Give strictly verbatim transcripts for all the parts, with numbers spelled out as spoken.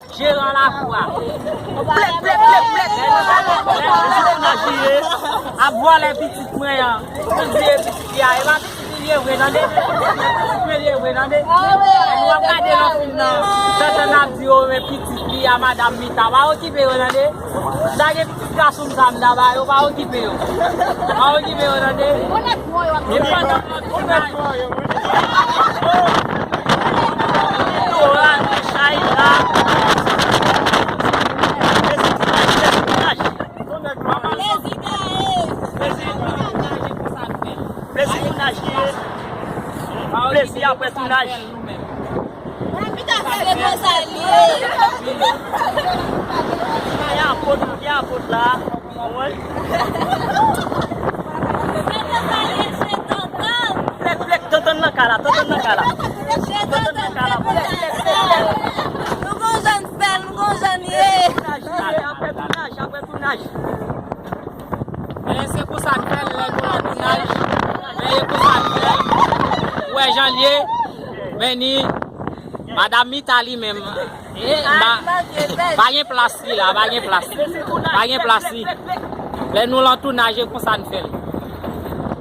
Jeran lakou a. Plèk, plèk, plèk, plèk. Lè nou, lè nou, lè nou ap vòlè pitit mwen an. Nou di e pitit li a, e pa pitit li ye vre tande. Pitit mwen li ye vre tande. E nou ap gade nan fim nan. Tantan ap di yo men pitit li a madanm Mita. Pa okipe yo tande. Sa gen pitit gason m sa m ta ba yo, pa okipe yo. Pa okipe yo tande. E pandan Dora nan chay la. Plezi tounaj. Plezi tounaj. Plezi apre tounaj. Gen apot, gen apot la. Plèk, plèk, tantan nan kay la, tantan nan kay la. Tantan nan kay la, plèk, plèk, plèk, plèk. Nou gon jan n fè l, nou gon jan n ye. Tounaj, apre tounaj, apre tounaj. Men se konsa n fè l, lè nou nan tounaj. Men e konsa n fè l. Ou wè jan l ye. Men ni madanm Mita li menm. E, pa, pa gen plas li la, pa gen plas li. Pa gen plas li. Lè nou lan tounaj, e konsa n fè l.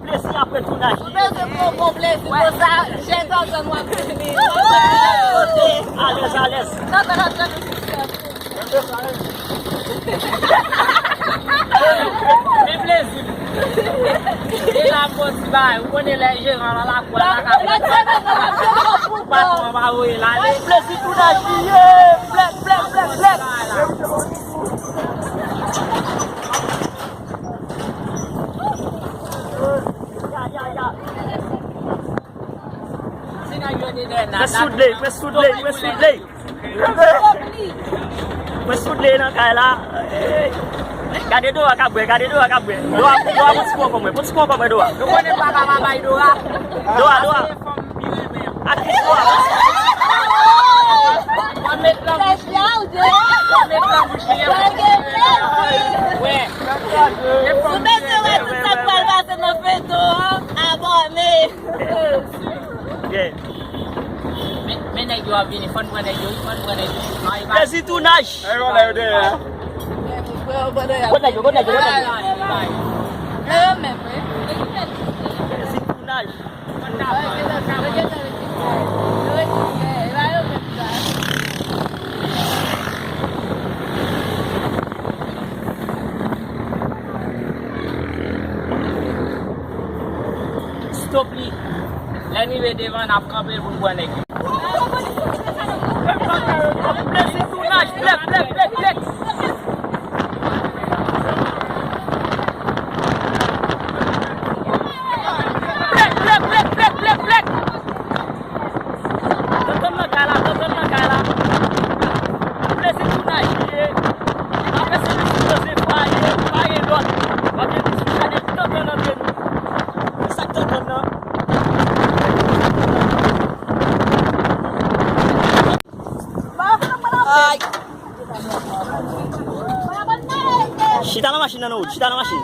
Plezi apre tounaj. Ou bezwen pran bon plezi konsa, jèn zanzann w ap vini. Alèz, alèz. Nan, nan, nan, nan. Men plezi. E la m bon ti bagay. Ou konnen lè jeran lan lakou a la ka. Patwon an pa voye l ale. Plezi tounaj li ye. Plèk, plèk, plèk, plèk. Près tout de, près tout de, près tout de. Mwen sou dle nan kay la. Gade Dora k ap bwè, gade Dora k ap bwè. Dora, Dora, pran ti konkòm mwen, pran ti konkòm mwen, Dora. Nou konnen papa pa bay Dora. Dora, Dora. Atis Dora. Mwen met nan bouch li. Mwen met nan bouch li. Wè. Ou bezwen wè tout sa k pral pase nan feyton an? Abòne. Yeah. Men, men nèg yo ap vini, fò n pran nèg yo, wi, fò n pran nèg yo. Mezitounaj. Kot nèg yo, kot nèg yo, kot nèg yo? Yo menm, wi. Mezitounaj. Stop li. Lè n rive devan, n ap kanpe l pou n pran nèg yo. Plezi tounaj, plèk, plèk, plèk, plèk. Plèk, plèk, plèk, plèk, plèk, plèk. Tantan nan kay la, tantan nan kay la. Plezi tounaj li ye. Apre se li ki poze fwaye, pa gen lòt. W ap gen plis pou gade tantan nan pye nou. Sa k tantan nan. Ay. Chita nan machin nan, Wood. Chita nan machin.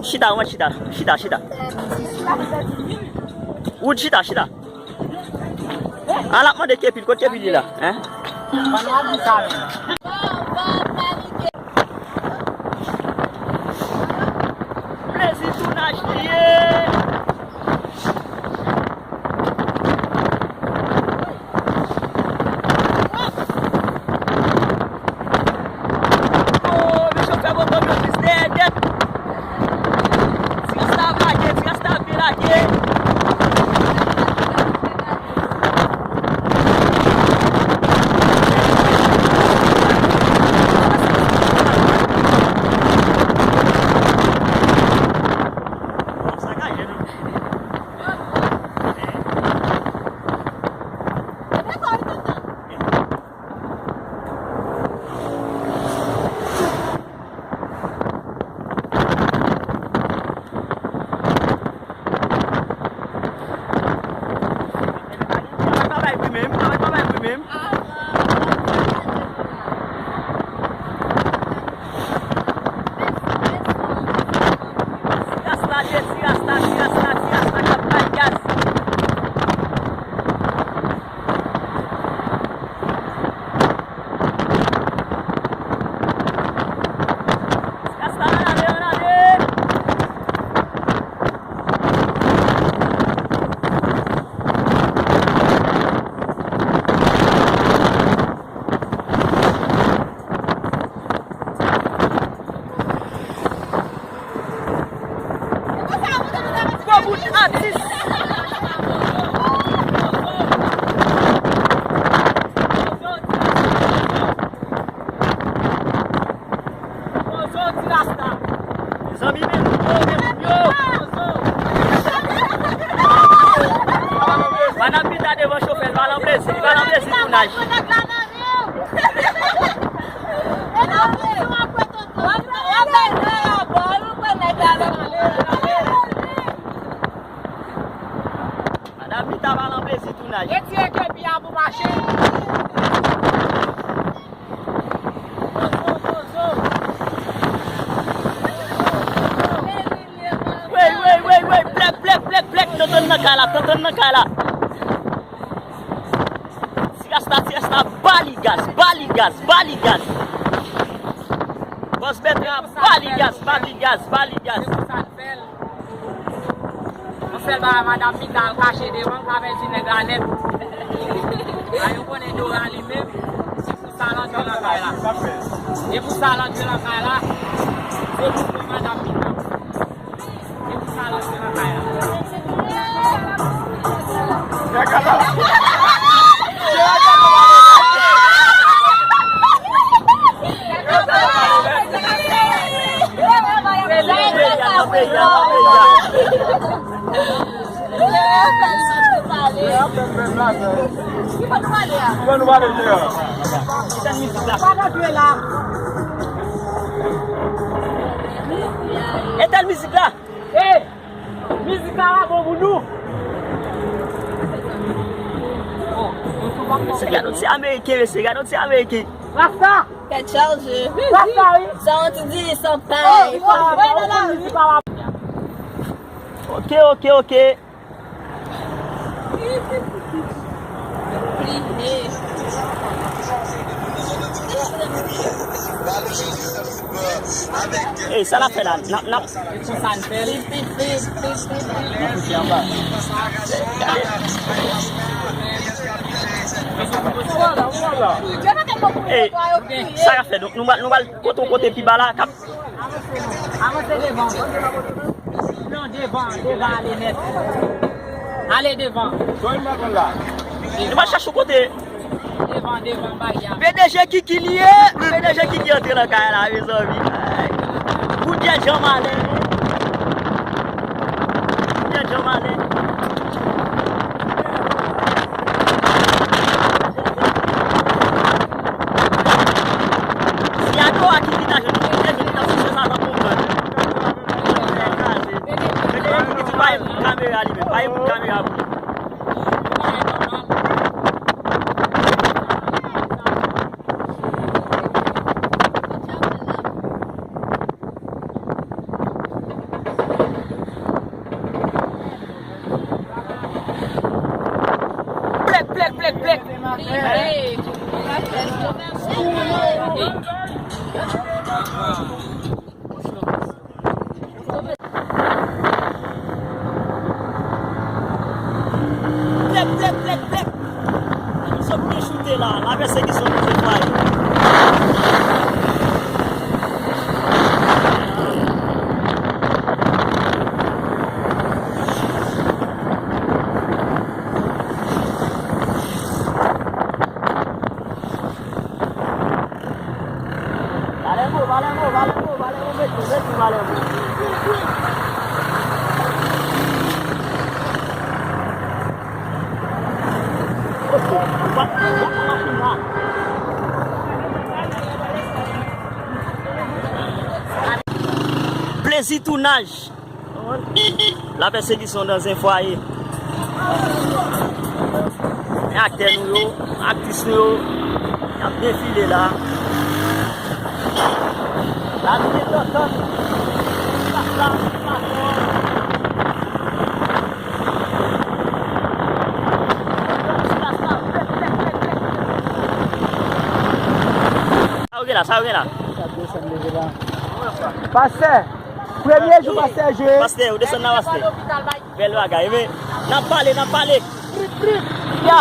Chita, Wood, chita. Chita, chita. Wood, chita, chita. A, l ap mande Kepi l, kot Kepi l ye la? Hein? Ban nou ap di sa menm. Plezi tounaj li ye. Oh, men chofè moto yo plis dèyè nèt. Ti rasta ap lage, ti rasta ap byen lage. Nan kay la. Ti Rasta, Ti Rasta, ba li gaz, ba li gaz, ba li gaz. Bòs Bètran, ba li gaz, ba li gaz, ba li gaz. Se pou sa l fè l. Yon sèl bagay, madanm Mika al kache devan, l ka pèdi nèg la nèt. A, yo konnen Dora li menm, se pou sa l antre nan kay la. E pou sa l antre nan kay la, se pou madanm Mika. E pou sa l antre nan kay la. Etèn mizik la. Etèn mizik la. Hey! Mizik la pa bon pou nou. Mesye, gade yon ti ameriken, mesye, gade yon ti ameriken. Rasta! Tèt chaje. Rasta, wi. Sa yon ti di, sa pay. Oh, oh, oh, oh, oh. Ok, ok, ok. Ey, sa n ap fè la? N ap, n ap. Ey, sa n ap fè? Donk, nou pral, nou pral kote yon kote pi ba la, k ap Avanse non. Avanse devan. Non, devan, devan, ale nèt. Ale devan. Nou va chache yon kote. Devan, devan, bagay la. P D G Kiki li ye. P D G Kiki antre nan kay la, mezanmi. Ay. Goudyè Jan Malen. Goudyè Jan Malen. Si a dwa ki vin ajoute, ki vin ajoute, se sa, sa konprann. Mete yon ti bay kamera li menm, bay kamera pou li. Plèk, plèk, plèk, plèk. Plèk, plèk, plèk, plèk. Sòt byen choute la, la pèsekisyon nan fwaye. Palermo, Palermo, Palermo, Palermo, mete, mete Palermo. Plezi tounaj. La pèsekisyon nan zen fwaye. Men aktè nou yo, aktris nou yo, y ap defile la. La nou gen tantan. Sa yo gen la, sa yo gen la. Pastè, premye jou pastè jwe. Pastè, ou desann la, pastè. Bèl bagay, men n ap pale, n ap pale. Ya.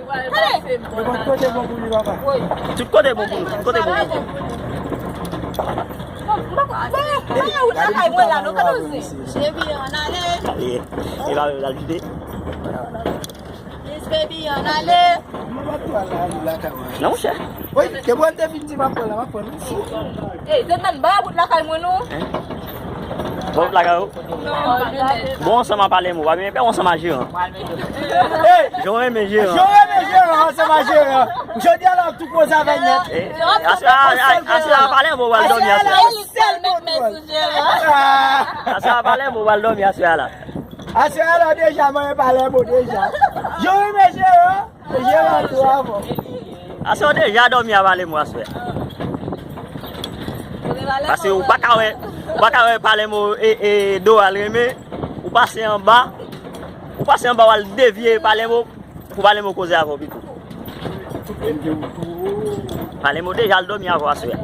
Yo, bon, kote bon pou li, papa? Tout kote bon pou nou, tout kote bon pou nou. Mwen, mwen, mwen, wout lakay mwen la, non, kote w se? Baby, ann ale. E, e la, la vide. Yes, baby, ann ale. Mwen pa tou al la, al lakay mwen. Non, monchè. Wi, ke bon te fin di m ap pran la, m ap pran li. Ey, se tann ba wout lakay mwen, non. Hein? Ba wout lakay ou? Bon, ansanm a pale mo, pa menm pè ansanm a jeran. Ey! Jan renmen jeran. Jan renmen jeran, ansanm a jeran. Jodi a la, tou koze avè nèt. Aswè a, aswè a, pale mo, w al dòmi aswè. Aswè a, pale mo, w al dòmi aswè a la. Aswè a la, deja, mwen pale mo deja. Jan renmen jeran. Jeran tou avè. Aswè w deja dòmi a pale mo aswè. Paske ou pa ka wè, ou pa ka wè Palermo e, e Doral renmen, ou pase anba, ou pase anba, w al devye Palermo, pou Palermo koze avè w pito. Palermo deja al dòmi avè w aswè a.